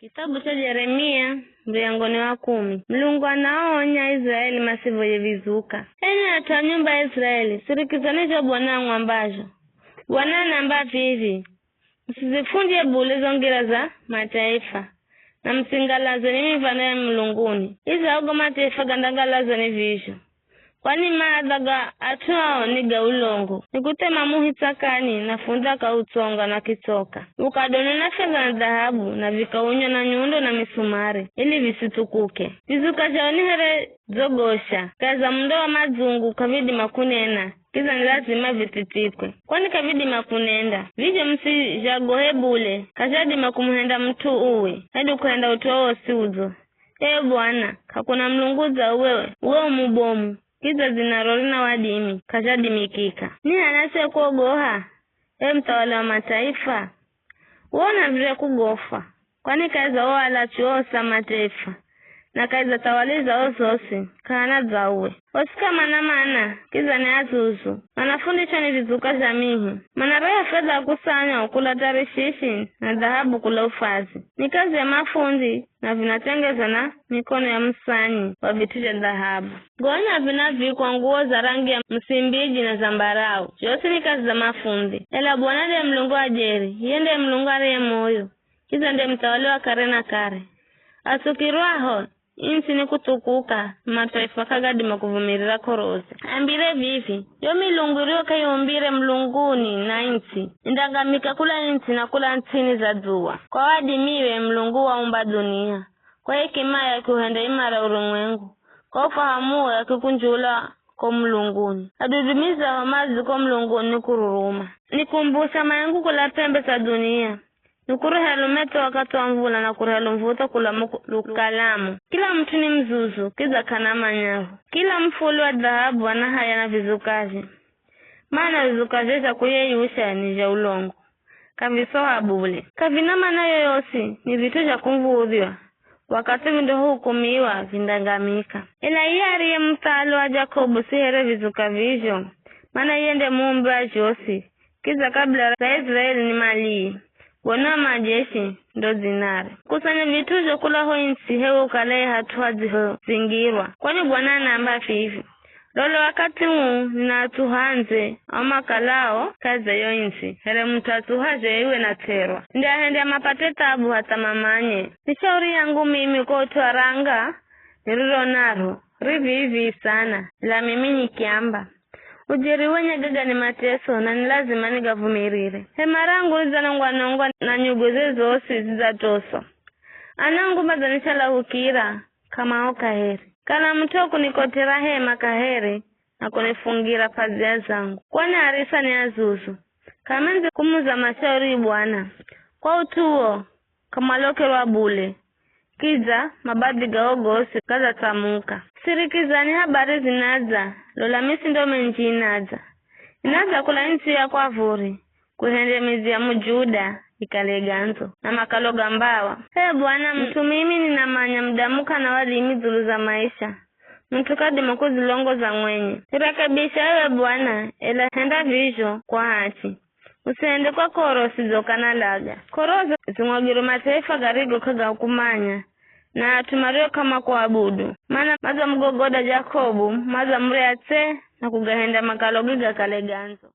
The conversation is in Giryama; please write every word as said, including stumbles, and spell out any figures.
Kitabu cha Jeremia, muryango ni wa kumi. Mulungu anaonya Israeli masivoye vizuka. Enye at'u a nyumba ya Israeli, sirikizani zho Bwana ang'ambazho. Bwana anaamba vivi, "Musizifundye bule zo ngira za mataifa, na musingalaze ni miv̱ano ya mulunguni, idzaho go mataifa gandagalazwa ni vizho." Kwani maadha ga at'u ao ni ga ulongo, ni kuthema muhi tsakani na funda kautsonga na kitsoka. Ukadonona fedha na dhahabu na vikaunywa na nyundo na misumari, ili visithukuke. Vizuka zhao ni here dzogosha, kahi za mundo wa madzungu k'avidima kunena, kidza ni lazima vithithikwe. Kwani k'avidima kunenda. Vizho musizhagohe bule, k'azhadima kumuhenda mut'u uwe, hedu kuhenda ut'u wowosi udzo. Ee Bwana, k'akuna Mulungu dza uwe, uwe u mubomu, kidza dzinaro rina wadimi, k'azhadimikika. Ni h'ani asiyekuogoha, ee muthawali wa mataifa? Uwe unav̱irya kugofwa, kwani kahi za o alachu osi a mataifa, na kahi za thawali zao zosi, k'ahana dza uwe. Osi k'amana-mana, kidza ni azuzu, manafundishwa ni vizuka zha mihi. Manaroya fedha ya kusanywa kula Tarishishi na dhahabu kula Ufazi. Ni kazi ya mafundi, na vinathengezwa na mikono ya musanyi wa vit'u zha dhahabu. Gonya vinavikwa nguwo za rangi ya musimbiji na zambarau, zhosi ni kazi za mafundi. Ela Bwana ndiye Mulungu wa jeri, iye ndiye Mulungu ariye moyo, kidza ndiye muthawali wa kare na kare. Atsukirwaho, its'i ni kuthukuka, na mataifa k'agadima kuvumirira k'orozi. Ambire vivi, yo milungu iriyo k'aiumbire mulunguni na its'i, indangamika kula its'i na kula ts'ini za dzuwa. Kwa wadimiwe Mulungu waumba dunia, kwa hekima yake uhenda imara urumwengu, kwa ufahamuwe akikunjula ko mulunguni. Adudumizaho madzi ko mulunguni ni kururuma. Nikumbusa maingu kula p'embe za dunia. Nikureha lumetho wakathi wa mvula na kureha lumvutho kula muku-, lukalamu. Kila mut'u ni muzuzu, kidza k'ana manyaho. Kila mufuli wa dhahabu ana haya na vizukazhe. Mana vizukazhe zha kuyeyusha ni zha ulongo. K'avisoha bule. K'avina mana yoyosi, ni vit'u zha kumv̱udhywa. Wakathi vindohukumiwa vindangamika. Ela iye ariye muthalo wa Jakobu si here vizuka vizho, mana iye nde muumbi wa zhosi, kidza kabila za Israeli ni maliye, Bwana wa majeshi ndo dzinare. Kusanya vit'u zho kula ho its'i hewe ukalaye hat'u hadzihozingirwa, kwani Bwana anaamba vivi, Lola wakathi uu ninaatsuha ndze ao makalao kahi za yo its'i, here mut'u atsuhazho iwe na ts'erwa. Ndiahendya mapate thabu hatha mamanye. Ni shauri yangu mimi ko ut'u aranga niriro naro ri vii-vii sana, ela mimi nikiamba, ujeri wenye gaga ni mateso na ni lazima nigavumirire. Hema rangu ridzanongwa-nongwa na nyuguze zosi zidzatoswa. Anangu madzanishalahukira, k'amao kaheri. Kana mut'u wa kunikotera hema kaheri na kunifungira p'azia zangu. Kwani arisa ni azuzu. K'amendzi kumuza mashauri Bwana. Kwa ut'u uwo, k'amwalokerwa bule. Kidza, mabadhi gao gosi gadzatsamuka. Sirikizani habari zinadza, lola misindo minji inadza. Inadza kula its'i ya kwa vuri, kuhendya midzi ya Mujuda ikale gandzo, na makalo ga mbawa. H'e Bwana, mut'u mimi ninamanya mudamu k'ana wadimi dzulu za maisha, mut'u k'adima kuzilongoza mwenye. Nirekebisha ewe Bwana, ela henda vizho kwa hachi. Usihende kwa k'oro usidzokana laga. K'oro zimwagirwe mataifa garigo k'agakumanya, na at'u mario k'amakuabudu. Mana madzamugogoda Jakobu, madzamurya tse, na kugahenda makaloge gakale gandzo.